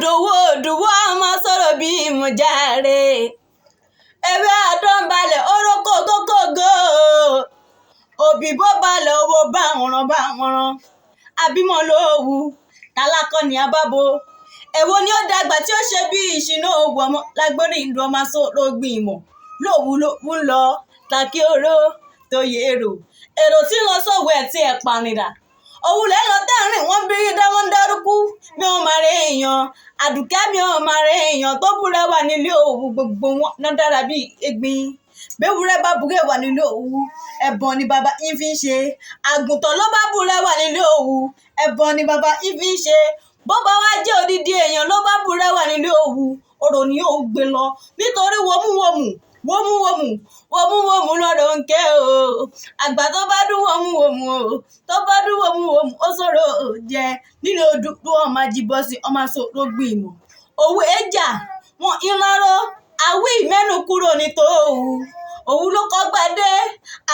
Òdòwó òdùwó ọmọ sọ̀rọ̀ bí ìmùjáre. Ewé àdán balẹ̀ oró kògókògó. Òbí bó balẹ̀ owó bá wọ̀nràn bá wọ̀nràn. Àbímọ lówù, tálákọ́ ni abábo. Èwo ni ó dàgbà tí ó ṣe bí ìṣìnà òwú ọmọ lágbórí ìlú ọmọ sọ̀rọ̀ gbìn ìmọ̀. Lówù lówù ń lọ, tàkì oró tó yẹ èrò. Èrò tí ń lọ sọ̀wọ́ ẹ̀ tí ẹ̀ panìdà. Òwú lẹ́ lọ tẹ́rìn wọ́n bí dáwọ́n dárúkú. Mi ò máa rẹ èèyàn. Àdùkẹ́ mi ò máa rẹ èèyàn tó búrẹ́ wà nílé òwú gbogbo wọn ná dára bí egbin. Béwúrẹ́ bá búrẹ́ wà nílé òwú, ẹ̀bọ̀n ni bàbá yín fi ń ṣe. Àgùntàn ló bá búrẹ́ wà nílé òwú, ẹ̀bọ̀n ni bàbá yín fi ń ṣe. Bó bá wá jẹ́ odidi èèyàn ló bá búrẹ́ wà nílé òwú, orò ni yóò gbé lọ. Nítorí wòmúwòmù, wòmúwòmù, wòmúwòmù lọ́rọ̀ ń ké o. Àgbà tó bá dún wòmúwòmù o, tó bá dún wòmúwòmù, ó sọ̀rọ̀ jẹ. Nílé odò ọmọ ajíbọ́sí, ọmọ sọ̀rọ̀ gbìn ìmọ̀. Òwú ẹja, wọn ìlọrọ, àwí mẹ́nu kúrò ní tòwú. Òwú ló kọ́ gbadé,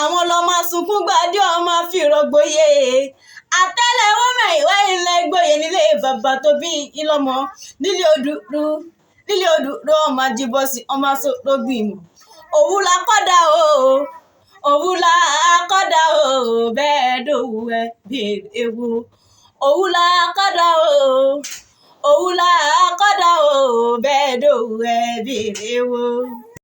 àwọn lọ máa sunkún gbadé ọmọ fi rọgbòye. Àtẹ́lẹwọ́ mẹ́wàá ilẹ̀ gboyè nílé bàbá tó bí ìlọ́mọ. Nílé òdùdú, nílé òdùdú ọmọ ajíbọ́sí, ọmọ sọ̀rọ̀ gbìn ìmọ̀. Òwú la kọ́dà o, òwú la kọ́dà o, bẹ́ẹ̀ dòwú ẹ bí ewu. Òwú la kọ́dà o, òwú la kọ́dà o, bẹ́ẹ̀ dòwú ẹ bí ewu.